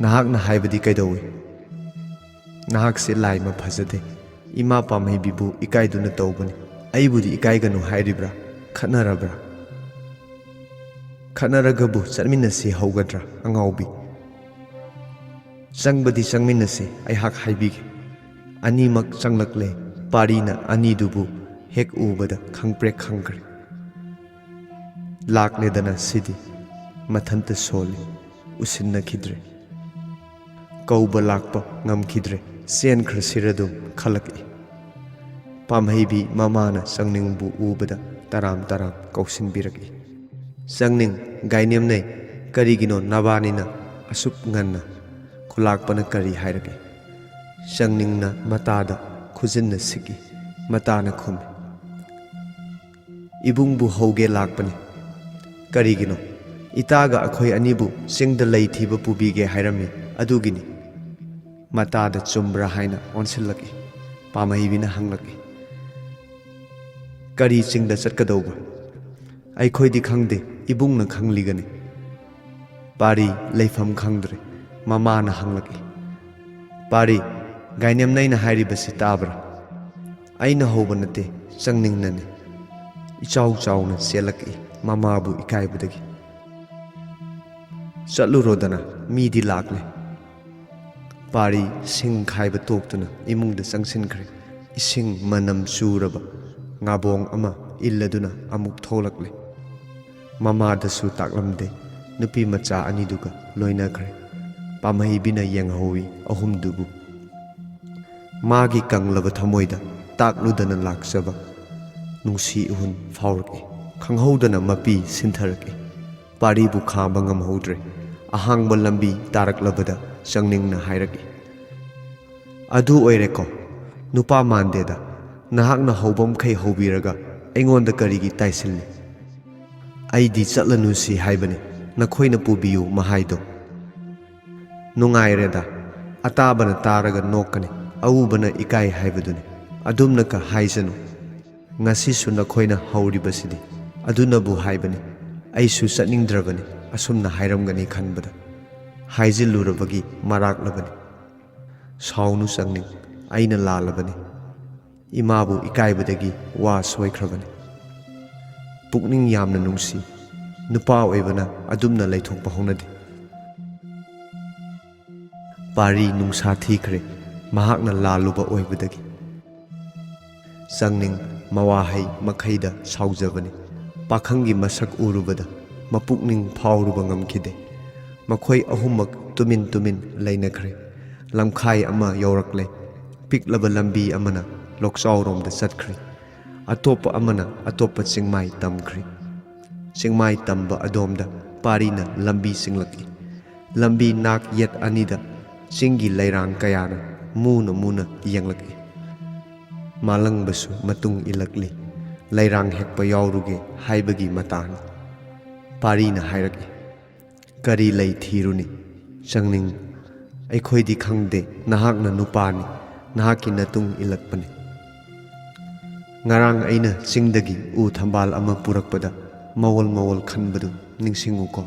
"ꯅꯍꯥꯛꯅ ꯍꯥꯏꯕꯗꯤ ꯀꯩꯗꯧꯏ?" "ꯅꯍꯥꯛꯁꯦ ꯂꯥꯏꯃ ꯐꯖꯗꯦ꯫ ꯏꯃꯥ ꯄꯥꯝꯍꯩꯕꯤꯕꯨ ꯏꯀꯥꯏꯗꯨꯅ ꯇꯧꯕꯅꯤ꯫ ꯑꯩꯕꯨꯗꯤ ꯏꯀꯥꯏꯒꯅꯨ ꯍꯥꯏꯔꯤꯕ꯭ꯔꯥ? ꯈꯠꯅꯔꯕ꯭ꯔꯥ? ꯈꯠꯅꯔꯒꯕꯨ ꯆꯠꯃꯤꯟꯅꯁꯤ ꯍꯧꯒꯗ꯭ꯔꯥ, ꯑꯉꯥꯎꯕꯤ?" "ꯆꯪꯕꯗꯤ ꯆꯪꯃꯤꯟꯅꯁꯤ, ꯑꯩꯍꯥꯛ ꯍꯥꯏꯕꯤꯒꯦ꯫" ꯑꯅꯤꯃꯛ ꯆꯪꯂꯛꯂꯦ꯫ ꯄꯥꯔꯤꯅ ꯑꯅꯤꯗꯨꯕꯨ ꯍꯦꯛ ꯎꯕꯗ ꯈꯪꯄ꯭ꯔꯦꯛ ꯈꯪꯈ꯭ꯔꯦ꯫ ꯂꯥꯛꯂꯦꯗꯅ ꯁꯤꯗꯤ꯫ ꯃꯊꯟꯇ ꯁꯣꯜꯂꯤ꯫ ꯎꯁꯤꯟꯅꯈꯤꯗ꯭ꯔꯦ꯫ ꯀꯧꯕ ꯂꯥꯛꯄ ꯉꯝꯈꯤꯗ꯭ꯔꯦ꯫ ꯆꯦꯟꯈ꯭ꯔꯁꯤꯔꯗꯨꯝ ꯈꯜꯂꯛꯏ꯫ ꯄꯥꯝꯍꯩꯕꯤ ꯃꯃꯥꯅ ꯆꯪꯅꯤꯡꯕꯨ ꯎꯕꯗ ꯇꯔꯥꯝ ꯇꯔꯥꯝ ꯀꯧꯁꯤꯟꯕꯤꯔꯛꯏ꯫ "ꯆꯪꯅꯤꯡ, ꯒꯥꯏꯅꯦꯝꯅꯩ, ꯀꯔꯤꯒꯤꯅꯣ ꯅꯕꯥꯅꯤꯅ ꯑꯁꯨꯛ ꯉꯟꯅ? ꯈꯨꯂꯥꯛꯄꯅ ꯀꯔꯤ ꯍꯥꯏꯔꯒꯦ?" ꯆꯪꯅꯤꯡꯅ ꯃꯇꯥꯗ ꯈꯨꯖꯤꯟꯅ ꯁꯤꯛꯏ꯫ ꯃꯇꯥꯅ ꯈꯨꯝꯃꯤ, "ꯏꯕꯨꯡꯕꯨ ꯍꯧꯒꯦ ꯂꯥꯛꯄꯅꯤ꯫" "ꯀꯔꯤꯒꯤꯅꯣ?" "ꯏꯇꯥꯒ ꯑꯩꯈꯣꯏ ꯑꯅꯤꯕꯨ ꯆꯤꯡꯗ ꯂꯩ ꯊꯤꯕ ꯄꯨꯕꯤꯒꯦ ꯍꯥꯏꯔꯝꯃꯤ, ꯑꯗꯨꯒꯤꯅꯤ꯫" ꯃꯇꯥꯗ ꯆꯨꯝꯕ꯭ꯔꯥ ꯍꯥꯏꯅ ꯑꯣꯟꯁꯤꯜꯂꯛꯏ꯫ ꯄꯥꯝꯍꯩꯕꯤꯅ ꯍꯪꯂꯛꯏ, "ꯀꯔꯤ ꯆꯤꯡꯗ ꯆꯠꯀꯗꯧꯕ?" "ꯑꯩꯈꯣꯏꯗꯤ ꯈꯪꯗꯦ, ꯏꯕꯨꯡꯅ ꯈꯪꯂꯤꯒꯅꯤ꯫" ꯄꯥꯔꯤ ꯂꯩꯐꯝ ꯈꯪꯗ꯭ꯔꯦ꯫ ꯃꯃꯥꯅ ꯍꯪꯂꯛꯏ, "ꯄꯥꯔꯤ, ꯒꯥꯏꯅꯦꯝꯅꯩꯅ ꯍꯥꯏꯔꯤꯕꯁꯤ ꯇꯥꯕ꯭ꯔꯥ?" "ꯑꯩꯅ ꯍꯧꯕ ꯅꯠꯇꯦ, ꯆꯪꯅꯤꯡꯅꯅꯤ꯫" ꯏꯆꯥꯎ ꯆꯥꯎꯅ ꯆꯦꯜꯂꯛꯏ ꯃꯃꯥꯕꯨ ꯏꯀꯥꯏꯕꯗꯒꯤ꯫ "ꯆꯠꯂꯨꯔꯣꯗꯅ, ꯃꯤꯗꯤ ꯂꯥꯛꯂꯦ꯫" ꯄꯥꯔꯤ ꯁꯤꯡ ꯈꯥꯏꯕ ꯇꯣꯛꯇꯨꯅ ꯏꯃꯨꯡꯗ ꯆꯪꯁꯤꯟꯈ꯭ꯔꯦ꯫ ꯏꯁꯤꯡ ꯃꯅꯝ ꯆꯨꯔꯕ ꯉꯥꯕꯣꯡ ꯑꯃ ꯏꯜꯂꯗꯨꯅ ꯑꯃꯨꯛ ꯊꯣꯛꯂꯛꯂꯦ꯫ ꯃꯃꯥꯗꯁꯨ ꯇꯥꯛꯂꯝꯗꯦ꯫ ꯅꯨꯄꯤ ꯃꯆꯥ ꯑꯅꯤꯗꯨꯒ ꯂꯣꯏꯅꯈ꯭ꯔꯦ꯫ ꯄꯥꯝꯍꯩꯕꯤꯅ ꯌꯦꯡꯍꯧꯏ ꯑꯍꯨꯝꯗꯨꯕꯨ꯫ ꯃꯥꯒꯤ ꯀꯪꯂꯕ ꯊꯃꯣꯏꯗ ꯇꯥꯛꯂꯨꯗꯅ ꯂꯥꯛꯆꯕ ꯅꯨꯡꯁꯤ ꯏꯍꯨꯟ ꯐꯥꯎꯔꯛꯏ꯫ ꯈꯪꯍꯧꯗꯅ ꯃꯄꯤ ꯁꯤꯟꯊꯔꯛꯏ꯫ ꯄꯥꯔꯤꯕꯨ ꯈꯥꯝꯕ ꯉꯝꯍꯧꯗ꯭ꯔꯦ꯫ ꯑꯍꯥꯡꯕ ꯂꯝꯕꯤ ꯇꯥꯔꯛꯂꯕꯗ ꯆꯪꯅꯤꯡꯅ ꯍꯥꯏꯔꯛꯏ, "ꯑꯗꯨ ꯑꯣꯏꯔꯦꯀꯣ, ꯅꯨꯄꯥ ꯃꯥꯟꯗꯦꯗ, ꯅꯍꯥꯛꯅ ꯍꯧꯕ ꯃꯈꯩ ꯍꯧꯕꯤꯔꯒ ꯑꯩꯉꯣꯟꯗ ꯀꯔꯤꯒꯤ ꯇꯥꯏꯁꯤꯜꯂꯤ? ꯑꯩꯗꯤ ꯆꯠꯂꯅꯨꯁꯤ ꯍꯥꯏꯕꯅꯤ, ꯅꯈꯣꯏꯅ ꯄꯨꯕꯤꯌꯨ ꯃꯍꯥꯏꯗꯣ꯫" "ꯅꯨꯡꯉꯥꯏꯔꯦꯗ, ꯑꯇꯥꯕꯅ ꯇꯥꯔꯒ ꯅꯣꯛꯀꯅꯤ, ꯑꯎꯕꯅ ꯏꯀꯥꯏ ꯍꯥꯏꯕꯗꯨꯅꯤ꯫ ꯑꯗꯨꯝꯅꯀ ꯍꯥꯏꯖꯅꯨ꯫ ꯉꯁꯤꯁꯨ ꯅꯈꯣꯏꯅ ꯍꯧꯔꯤꯕꯁꯤꯗꯤ꯫ ꯑꯗꯨꯅꯕꯨ ꯍꯥꯏꯕꯅꯤ, ꯑꯩꯁꯨ ꯆꯠꯅꯤꯡꯗ꯭ꯔꯕꯅꯤ ꯑꯁꯨꯝꯅ ꯍꯥꯏꯔꯝꯒꯅꯤ ꯈꯟꯕꯗ꯫ ꯍꯥꯏꯖꯤꯜꯂꯨꯔꯕꯒꯤ ꯃꯔꯥꯛꯂꯕꯅꯤ꯫ ꯁꯥꯎꯅꯨ ꯆꯪꯅꯤꯡ, ꯑꯩꯅ ꯂꯥꯜꯂꯕꯅꯤ꯫ ꯏꯃꯥꯕꯨ ꯏꯀꯥꯏꯕꯗꯒꯤ ꯋꯥ ꯁꯣꯏꯈ꯭ꯔꯕꯅꯤ꯫ ꯄꯨꯛꯅꯤꯡ ꯌꯥꯝꯅ ꯅꯨꯡꯁꯤ꯫ ꯅꯨꯄꯥ ꯑꯣꯏꯕꯅ ꯑꯗꯨꯝꯅ ꯂꯩꯊꯣꯛꯄ ꯍꯧꯅꯗꯦ꯫" ꯄꯥꯔꯤ ꯅꯨꯡꯁꯥ ꯊꯤꯈ꯭ꯔꯦ, ꯃꯍꯥꯛꯅ ꯂꯥꯜꯂꯨꯕ ꯑꯣꯏꯕꯗꯒꯤ꯫ ꯆꯪꯅꯤꯡ ꯃꯋꯥꯍꯩ ꯃꯈꯩꯗ ꯁꯥꯎꯖꯕꯅꯤ꯫ ꯄꯥꯈꯪꯒꯤ ꯃꯁꯛ ꯎꯔꯨꯕꯗ ꯃꯄꯨꯛꯅꯤꯡ ꯐꯥꯎꯔꯨꯕ ꯉꯝꯈꯤꯗꯦ꯫ ꯃꯈꯣꯏ ꯑꯍꯨꯝꯃꯛ ꯇꯨꯃꯤꯟ ꯇꯨꯃꯤꯟ ꯂꯩꯅꯈ꯭ꯔꯦ꯫ ꯂꯝꯈꯥꯏ ꯑꯃ ꯌꯧꯔꯛꯂꯦ꯫ ꯄꯤꯛꯂꯕ ꯂꯝꯕꯤ ꯑꯃꯅ ꯂꯣꯛꯆꯥꯎꯔꯣꯝꯗ ꯆꯠꯈ꯭ꯔꯦ꯫ ꯑꯇꯣꯞꯄ ꯑꯃꯅ ꯑꯇꯣꯞꯄ ꯆꯤꯡꯃꯥꯏ ꯇꯝꯈ꯭ꯔꯦ꯫ ꯆꯤꯡꯃꯥꯏ ꯇꯝꯕ ꯑꯗꯣꯝꯗ ꯄꯥꯔꯤꯅ ꯂꯝꯕꯤ ꯆꯤꯡꯂꯛꯏ꯫ ꯂꯝꯕꯤ ꯅꯥꯛ ꯌꯦꯠ ꯑꯅꯤꯗ ꯆꯤꯡꯒꯤ ꯂꯩꯔꯥꯡ ꯀꯌꯥꯅ ꯃꯨꯅ ꯃꯨꯅ ꯌꯦꯡꯂꯛꯏ꯫ ꯃꯥꯂꯪꯕꯁꯨ ꯃꯇꯨꯡ ꯏꯜꯂꯛꯂꯤ꯫ "ꯂꯩꯔꯥꯡ ꯍꯦꯛꯄ ꯌꯥꯎꯔꯨꯒꯦ" ꯍꯥꯏꯕꯒꯤ ꯃꯇꯥꯡ꯫ ꯄꯥꯔꯤꯅ ꯍꯥꯏꯔꯛꯏ, "ꯀꯔꯤ ꯂꯩ ꯊꯤꯔꯨꯅꯤ? ꯆꯪꯅꯤꯡ, ꯑꯩꯈꯣꯏꯗꯤ ꯈꯪꯗꯦ, ꯅꯍꯥꯛꯅ ꯅꯨꯄꯥꯅꯤ, ꯅꯍꯥꯛꯀꯤ ꯅꯇꯨꯡ ꯏꯜꯂꯛꯄꯅꯤ꯫" ꯉꯔꯥꯡ ꯑꯩꯅ ꯆꯤꯡꯗꯒꯤ ꯎ ꯊꯝꯕꯥꯜ ꯑꯃ ꯄꯨꯔꯛꯄꯗ ꯃꯋꯣꯜ ꯃꯋꯣꯜ ꯈꯟꯕꯗꯨ ꯅꯤꯡꯁꯤꯡꯉꯨꯀꯣ꯫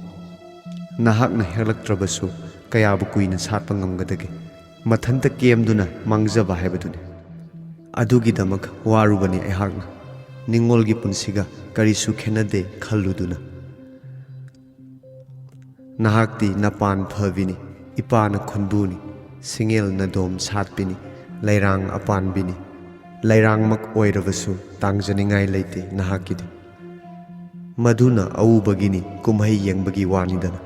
ꯅꯍꯥꯛꯅ ꯍꯦꯛꯂꯛꯇ꯭ꯔꯕꯁꯨ ꯀꯌꯥꯕꯨ ꯀꯨꯏꯅ ꯁꯥꯠꯄ ꯉꯝꯒꯗꯒꯦ? ꯃꯊꯟꯇ ꯀꯦꯝꯗꯨꯅ ꯃꯥꯡꯖꯕ ꯍꯥꯏꯕꯗꯨꯅꯤ꯫ ꯑꯗꯨꯒꯤꯗꯃꯛ ꯋꯥꯔꯨꯕꯅꯤ ꯑꯩꯍꯥꯛꯅ, ꯅꯤꯡꯉꯣꯜꯒꯤ ꯄꯨꯟꯁꯤꯒ ꯀꯔꯤꯁꯨ ꯈꯦꯠꯅꯗꯦ ꯈꯜꯂꯨꯗꯨꯅ꯫ ꯅꯍꯥꯛꯇꯤ ꯅꯄꯥꯟ ꯐꯕꯤꯅꯤ, ꯏꯄꯥꯅ ꯈꯨꯟꯕꯨꯅꯤ, ꯁꯤꯡꯉꯦꯜ ꯅꯗꯣꯝ ꯁꯥꯠꯄꯤꯅꯤ, ꯂꯩꯔꯥꯡ ꯑꯄꯥꯟꯕꯤꯅꯤ꯫ ꯂꯩꯔꯥꯡꯃꯛ ꯑꯣꯏꯔꯕꯁꯨ ꯇꯥꯡꯖꯅꯤꯡꯉꯥꯏ ꯂꯩꯇꯦ ꯅꯍꯥꯛꯀꯤꯗꯤ꯫ ꯃꯗꯨꯅ ꯑꯎꯕꯒꯤꯅꯤ, ꯀꯨꯝꯍꯩ ꯌꯦꯡꯕꯒꯤ ꯋꯥꯅꯤꯗꯅ꯫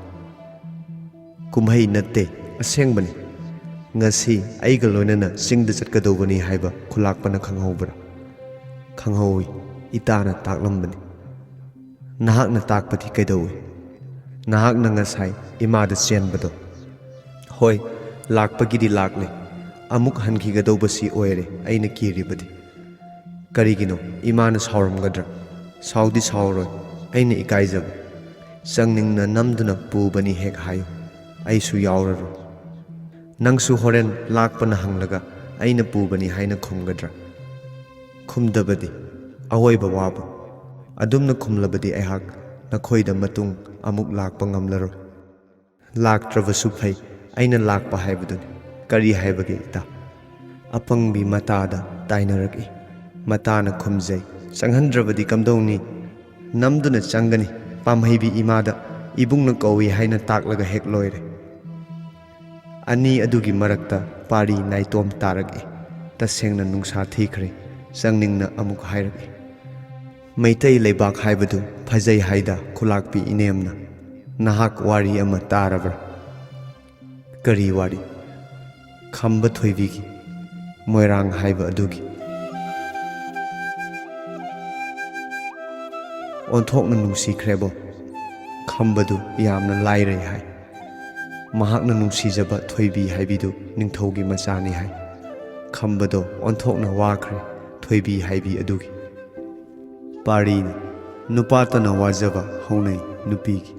ꯀꯨꯝꯍꯩ ꯅꯠꯇꯦ, ꯑꯁꯦꯡꯕꯅꯤ꯫ ꯉꯁꯤ ꯑꯩꯒ ꯂꯣꯏꯅꯅ ꯆꯤꯡꯗ ꯆꯠꯀꯗꯧꯕꯅꯤ ꯍꯥꯏꯕ ꯈꯨꯂꯥꯛꯄꯅ ꯈꯪꯍꯧꯕ꯭ꯔꯥ? ꯈꯪꯍꯧꯏ, ꯏꯇꯥꯅ ꯇꯥꯛꯂꯝꯕꯅꯤ꯫ ꯅꯍꯥꯛꯅ ꯇꯥꯛꯄꯗꯤ ꯀꯩꯗꯧꯏ? ꯅꯍꯥꯛꯅ ꯉꯁꯥꯏ ꯏꯃꯥꯗ ꯆꯦꯟꯕꯗꯣ꯫ ꯍꯣꯏ, ꯂꯥꯛꯄꯒꯤꯗꯤ ꯂꯥꯛꯂꯦ꯫ ꯑꯃꯨꯛ ꯍꯟꯈꯤꯒꯗꯧꯕꯁꯤ ꯑꯣꯏꯔꯦ ꯑꯩꯅ ꯀꯤꯔꯤꯕꯗꯤ꯫ ꯀꯔꯤꯒꯤꯅꯣ? ꯏꯃꯥꯅ ꯁꯥꯎꯔꯝꯒꯗ꯭ꯔꯥ? ꯁꯥꯎꯗꯤ ꯁꯥꯎꯔꯣꯏ, ꯑꯩꯅ ꯏꯀꯥꯏꯖꯕ꯫ ꯆꯪꯅꯤꯡꯅ ꯅꯝꯗꯨꯅ ꯄꯨꯕꯅꯤ ꯍꯦꯛ ꯍꯥꯏꯌꯨ, ꯑꯩꯁꯨ ꯌꯥꯎꯔꯔꯣꯏ꯫ ꯅꯪꯁꯨ ꯍꯣꯔꯦꯟ ꯂꯥꯛꯄꯅ ꯍꯪꯂꯒ ꯑꯩꯅ ꯄꯨꯕꯅꯤ ꯍꯥꯏꯅ ꯈꯨꯝꯒꯗ꯭ꯔꯥ? ꯈꯨꯝꯗꯕꯗꯤ ꯑꯋꯣꯏꯕ ꯋꯥꯕꯨ꯫ ꯑꯗꯨꯝꯅ ꯈꯨꯝꯂꯕꯗꯤ ꯑꯩꯍꯥꯛ ꯅꯈꯣꯏꯗ ꯃꯇꯨꯡ ꯑꯃꯨꯛ ꯂꯥꯛꯄ ꯉꯝꯂꯔꯣꯏ꯫ ꯂꯥꯛꯇ꯭ꯔꯕꯁꯨ ꯐꯩ, ꯑꯩꯅ ꯂꯥꯛꯄ ꯍꯥꯏꯕꯗꯨꯅꯤ꯫ ꯀꯔꯤ ꯍꯥꯏꯕꯒꯦ ꯏꯇꯥ? ꯑꯄꯪꯕꯤ ꯃꯇꯥꯗ ꯇꯥꯏꯅꯔꯛꯏ꯫ ꯃꯇꯥꯅ ꯈꯨꯝꯖꯩ, ꯆꯪꯍꯟꯗ꯭ꯔꯕꯗꯤ ꯀꯝꯗꯧꯅꯤ? ꯅꯝꯗꯨꯅ ꯆꯪꯒꯅꯤ꯫ ꯄꯥꯝꯍꯩꯕꯤ ꯏꯃꯥꯗ ꯏꯕꯨꯡꯅ ꯀꯧꯏ ꯍꯥꯏꯅ ꯇꯥꯛꯂꯒ ꯍꯦꯛ ꯂꯣꯏꯔꯦ꯫ ꯑꯅꯤ ꯑꯗꯨꯒꯤ ꯃꯔꯛꯇ ꯄꯥꯔꯤ ꯅꯥꯏꯇꯣꯝ ꯇꯥꯔꯛꯏ꯫ ꯇꯁꯦꯡꯅ ꯅꯨꯡꯁꯥ ꯊꯤꯈ꯭ꯔꯦ꯫ ꯆꯪꯅꯤꯡꯅ ꯑꯃꯨꯛ ꯍꯥꯏꯔꯛꯏ, ꯃꯩꯇꯩ ꯂꯩꯕꯥꯛ ꯍꯥꯏꯕꯗꯨ ꯐꯖꯩ ꯍꯥꯏꯗ ꯈꯨꯂꯥꯛꯄꯤ ꯏꯅꯦꯝꯅ꯫ ꯅꯍꯥꯛ ꯋꯥꯔꯤ ꯑꯃ ꯇꯥꯔꯕ꯭ꯔꯥ? ꯀꯔꯤ ꯋꯥꯔꯤ? ꯈꯝꯕ ꯊꯣꯏꯕꯤꯒꯤ, ꯃꯣꯏꯔꯥꯡ ꯍꯥꯏꯕ ꯑꯗꯨꯒꯤ꯫ ꯑꯣꯟꯊꯣꯛꯅ ꯅꯨꯡꯁꯤꯈ꯭ꯔꯦꯕꯣ꯫ ꯈꯝꯕꯗꯨ ꯌꯥꯝꯅ ꯂꯥꯏꯔꯩ ꯍꯥꯏ꯫ ꯃꯍꯥꯛꯅ ꯅꯨꯡꯁꯤꯖꯕ ꯊꯣꯏꯕꯤ ꯍꯥꯏꯕꯤꯗꯨ ꯅꯤꯡꯊꯧꯒꯤ ꯃꯆꯥꯅꯤ ꯍꯥꯏ꯫ ꯈꯝꯕꯗꯣ ꯑꯣꯟꯊꯣꯛꯅ ꯋꯥꯈ꯭ꯔꯦ ꯊꯣꯏꯕꯤ ꯍꯥꯏꯕꯤ ꯑꯗꯨꯒꯤ꯫ ꯄꯥꯔꯤꯅꯤ, ꯅꯨꯄꯥꯇꯅ ꯋꯥꯖꯕ ꯍꯧꯅꯩ ꯅꯨꯄꯤꯒꯤ꯫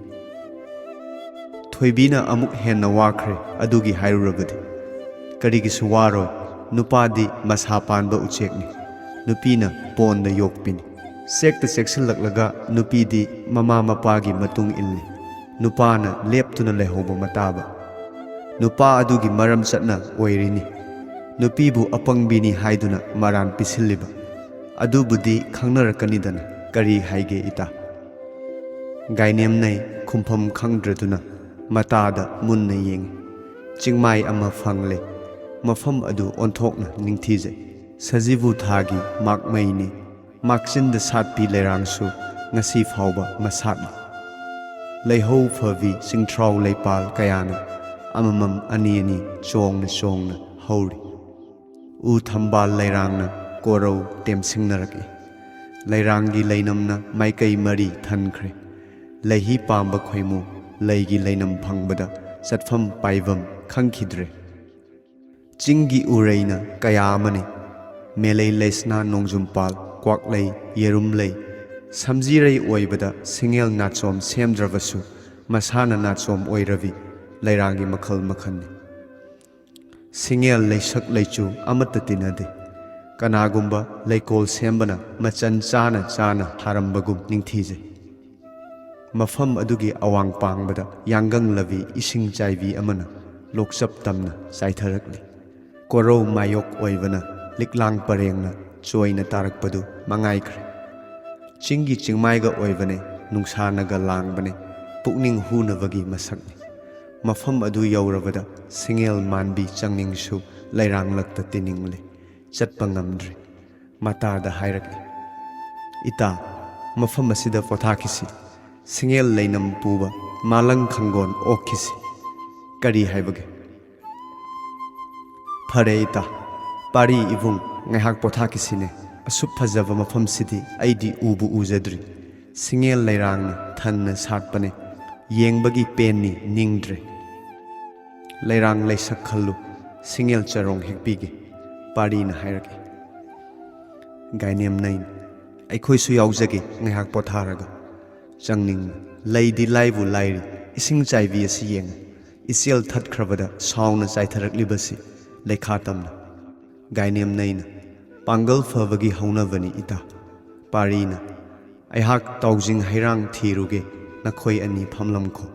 ꯊꯣꯏꯕꯤꯅ ꯑꯃꯨꯛ ꯍꯦꯟꯅ ꯋꯥꯈ꯭ꯔꯦ ꯑꯗꯨꯒꯤ ꯍꯥꯏꯔꯨꯔꯕꯗꯤ꯫ ꯀꯔꯤꯒꯤꯁꯨ ꯋꯥꯔꯣꯏ, ꯅꯨꯄꯥꯗꯤ ꯃꯁꯥ ꯄꯥꯟꯕ ꯎꯆꯦꯛꯅꯤ꯫ ꯅꯨꯄꯤꯅ ꯄꯣꯟꯗ ꯌꯣꯛꯄꯤꯅꯤ꯫ ꯆꯦꯛꯇ ꯆꯦꯛꯁꯤꯜꯂꯛꯂꯒ ꯅꯨꯄꯤꯗꯤ ꯃꯃꯥ ꯃꯄꯥꯒꯤ ꯃꯇꯨꯡ ꯏꯜꯂꯤ꯫ ꯅꯨꯄꯥꯅ ꯂꯦꯞꯇꯨꯅ ꯂꯩꯍꯧꯕ ꯃꯇꯥꯕ꯫ ꯅꯨꯄꯥ ꯑꯗꯨꯒꯤ ꯃꯔꯝ ꯆꯠꯅ ꯑꯣꯏꯔꯤꯅꯤ꯫ ꯅꯨꯄꯤꯕꯨ ꯑꯄꯪꯕꯤꯅꯤ ꯍꯥꯏꯗꯨꯅ ꯃꯔꯥꯟ ꯄꯤꯁꯤꯜꯂꯤꯕ꯫ ꯑꯗꯨꯕꯨꯗꯤ ꯈꯪꯅꯔꯛꯀꯅꯤꯗꯅ, ꯀꯔꯤ ꯍꯥꯏꯒꯦ ꯏꯇꯥ? ꯒꯥꯏꯅꯦꯝꯅꯩ ꯈꯨꯝꯐꯝ ꯈꯪꯗ꯭ꯔꯗꯨꯅ ꯃꯇꯥꯗ ꯃꯨꯟꯅ ꯌꯦꯡꯉꯤ꯫ ꯆꯤꯡꯃꯥꯏ ꯑꯃ ꯐꯪꯂꯦ꯫ ꯃꯐꯝ ꯑꯗꯨ ꯑꯣꯟꯊꯣꯛꯅ ꯅꯤꯡꯊꯤꯖꯩ꯫ ꯁꯖꯤꯕꯨ ꯊꯥꯒꯤ ꯃꯥꯛꯃꯩꯅꯤ꯫ ꯃꯥꯛꯆꯤꯟꯗ ꯁꯥꯠꯄꯤ ꯂꯩꯔꯥꯡꯁꯨ ꯉꯁꯤ ꯐꯥꯎꯕ ꯃꯁꯥꯠꯂꯤ꯫ ꯂꯩꯍꯧ ꯐꯕꯤ ꯆꯤꯡꯊ꯭ꯔꯥꯎ ꯂꯩꯄꯥꯜ ꯀꯌꯥꯅ ꯑꯃꯃꯝ ꯑꯅꯤ ꯑꯅꯤ ꯆꯣꯡꯅ ꯆꯣꯡꯅ ꯍꯧꯔꯤ꯫ ꯎ ꯊꯝꯕꯥꯜ ꯂꯩꯔꯥꯡꯅ ꯀꯣꯔꯧ ꯇꯦꯝꯁꯤꯡꯅꯔꯛꯏ꯫ ꯂꯩꯔꯥꯡꯒꯤ ꯂꯩꯅꯝꯅ ꯃꯥꯏꯀꯩ ꯃꯔꯤ ꯊꯟꯈ꯭ꯔꯦ꯫ ꯂꯩꯍꯤ ꯄꯥꯝꯕ ꯈꯣꯏꯃꯨ ꯂꯩꯒꯤ ꯂꯩꯅꯝ ꯐꯪꯕꯗ ꯆꯠꯐꯝ ꯄꯥꯏꯐꯝ ꯈꯪꯈꯤꯗ꯭ꯔꯦ꯫ ꯆꯤꯡꯒꯤ ꯎꯔꯩꯅ ꯀꯌꯥ ꯑꯃꯅꯤ꯫ ꯃꯦꯂꯩ ꯂꯩꯁꯅꯥ ꯅꯣꯡꯖꯨꯝꯄꯥꯜ ꯀ꯭ꯋꯥꯛꯂꯩ ꯌꯦꯔꯨꯝꯂꯩ ꯁꯝꯖꯤꯔꯩ ꯑꯣꯏꯕꯗ ꯁꯤꯡꯉꯦꯜ ꯅꯥꯆꯣꯝ ꯁꯦꯝꯗ꯭ꯔꯕꯁꯨ ꯃꯁꯥꯅ ꯅꯥꯆꯣꯝ ꯑꯣꯏꯔꯕꯤ ꯂꯩꯔꯥꯡꯒꯤ ꯃꯈꯜ ꯃꯈꯜꯅꯤ꯫ ꯁꯤꯡꯉꯦꯜ ꯂꯩꯁꯛ ꯂꯩꯆꯨ ꯑꯃꯠꯇ ꯇꯤꯟꯅꯗꯦ꯫ ꯀꯅꯥꯒꯨꯝꯕ ꯂꯩꯀꯣꯜ ꯁꯦꯝꯕꯅ ꯃꯆꯟ ꯆꯥꯅ ꯆꯥꯅ ꯊꯥꯔꯝꯕꯒꯨꯝ ꯅꯤꯡꯊꯤꯖꯩ꯫ ꯃꯐꯝ ꯑꯗꯨꯒꯤ ꯑꯋꯥꯡ ꯄꯥꯡꯕꯗ ꯌꯥꯡꯒꯪꯂꯕꯤ ꯏꯁꯤꯡ ꯆꯥꯏꯕꯤ ꯑꯃꯅ ꯂꯣꯛꯆꯞ ꯇꯝꯅ ꯆꯥꯏꯊꯔꯛꯂꯤ꯫ ꯀꯣꯔꯧ ꯃꯥꯌꯣꯛ ꯑꯣꯏꯕꯅ ꯂꯤꯛꯂꯥꯡ ꯄꯔꯦꯡꯅ ꯆꯣꯏꯅ ꯇꯥꯔꯛꯄꯗꯨ ꯃꯉꯥꯏꯈ꯭ꯔꯦ꯫ ꯆꯤꯡꯒꯤ ꯆꯤꯡꯃꯥꯏꯒ ꯑꯣꯏꯕꯅꯦ, ꯅꯨꯡꯁꯥꯅꯒ ꯂꯥꯡꯕꯅꯦ, ꯄꯨꯛꯅꯤꯡ ꯍꯨꯅꯕꯒꯤ ꯃꯁꯛꯅꯤ꯫ ꯃꯐꯝ ꯑꯗꯨ ꯌꯧꯔꯕꯗ ꯁꯤꯡꯉꯦꯜ ꯃꯥꯟꯕꯤ ꯆꯪꯅꯤꯡꯁꯨ ꯂꯩꯔꯥꯡꯂꯛꯇ ꯇꯤꯅꯤꯡꯂꯦ, ꯆꯠꯄ ꯉꯝꯗ꯭ꯔꯦ꯫ ꯃꯇꯥꯗ ꯍꯥꯏꯔꯛꯏ, "ꯏꯇꯥ, ꯃꯐꯝ ꯑꯁꯤꯗ ꯄꯣꯊꯥꯈꯤꯁꯤ꯫ ꯁꯤꯡꯉꯦꯜ ꯂꯩꯅꯝ ꯄꯨꯕ ꯃꯥꯂꯪ ꯈꯪꯒꯣꯟ ꯑꯣꯛꯈꯤꯁꯤ꯫ ꯀꯔꯤ ꯍꯥꯏꯕꯒꯦ?" "ꯐꯔꯦ ꯏꯇꯥ, ꯄꯥꯔꯤ ꯏꯕꯨꯡ, ꯉꯥꯏꯍꯥꯛ ꯄꯣꯊꯥꯈꯤꯁꯤꯅꯦ꯫ ꯑꯁꯨꯛ ꯐꯖꯕ ꯃꯐꯝꯁꯤꯗꯤ ꯑꯩꯗꯤ ꯎꯕꯨ ꯎꯖꯗ꯭ꯔꯤ꯫ ꯁꯤꯡꯉꯦꯜ ꯂꯩꯔꯥꯡꯅ ꯊꯟꯅ ꯁꯥꯠꯄꯅꯦ꯫ ꯌꯦꯡꯕꯒꯤ ꯄꯦꯟꯅꯤ ꯅꯤꯡꯗ꯭ꯔꯦ꯫ ꯂꯩꯔꯥꯡ ꯂꯩꯁꯛ ꯈꯜꯂꯨ, ꯁꯤꯡꯉꯦꯜ ꯆꯔꯣꯡ ꯍꯦꯛꯄꯤꯒꯦ", ꯄꯥꯔꯤꯅ ꯍꯥꯏꯔꯛꯏ꯫ ꯒꯥꯏꯅꯦꯝꯅꯩꯅ, "ꯑꯩꯈꯣꯏꯁꯨ ꯌꯥꯎꯖꯒꯦ ꯉꯥꯏꯍꯥꯛ ꯄꯣꯊꯥꯔꯒ꯫ ꯆꯪꯅꯤꯡꯅ ꯂꯩꯗꯤ ꯂꯥꯏꯕꯨ ꯂꯥꯏꯔꯤ, ꯏꯁꯤꯡ ꯆꯥꯏꯕꯤ ꯑꯁꯤ ꯌꯦꯡꯉꯨ꯫ ꯏꯆꯦꯜ ꯊꯠꯈ꯭ꯔꯕꯗ ꯁꯥꯎꯅ ꯆꯥꯏꯊꯔꯛꯂꯤꯕꯁꯤ ꯂꯩꯈꯥ ꯇꯝꯅ"꯫ ꯒꯥꯏꯅꯦꯝꯅꯩꯅ, "ꯄꯥꯡꯒꯜ ꯐꯕꯒꯤ ꯍꯧꯅꯕꯅꯤ, ꯏꯇꯥ꯫" ꯄꯥꯔꯤꯅ, "ꯑꯩꯍꯥꯛ ꯇꯥꯎꯖꯤꯡ ꯍꯩꯔꯥꯡ ꯊꯤꯔꯨꯒꯦ, ꯅꯈꯣꯏ ꯑꯅꯤ ꯐꯝꯂꯝꯈꯣ꯫"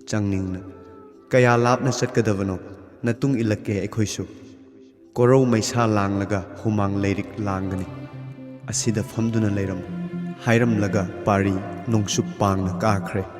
ꯆꯪꯅꯤꯡꯅ, "ꯀꯌꯥ ꯂꯥꯞꯅ ꯆꯠꯀꯗꯕꯅꯣ? ꯅꯇꯨꯡ ꯏꯜꯂꯛꯀꯦ ꯑꯩꯈꯣꯏꯁꯨ꯫ ꯀꯣꯔꯧ ꯃꯩꯁꯥ ꯂꯥꯡꯂꯒ ꯍꯨꯃꯥꯡ ꯂꯩꯔꯤꯛ ꯂꯥꯡꯒꯅꯤ꯫ ꯑꯁꯤꯗ ꯐꯝꯗꯨꯅ ꯂꯩꯔꯝꯃꯨ꯫" ꯍꯥꯏꯔꯝꯂꯒ ꯄꯥꯔꯤ ꯅꯣꯡꯆꯨꯞ ꯄꯥꯡꯅ ꯀꯥꯈ꯭ꯔꯦ꯫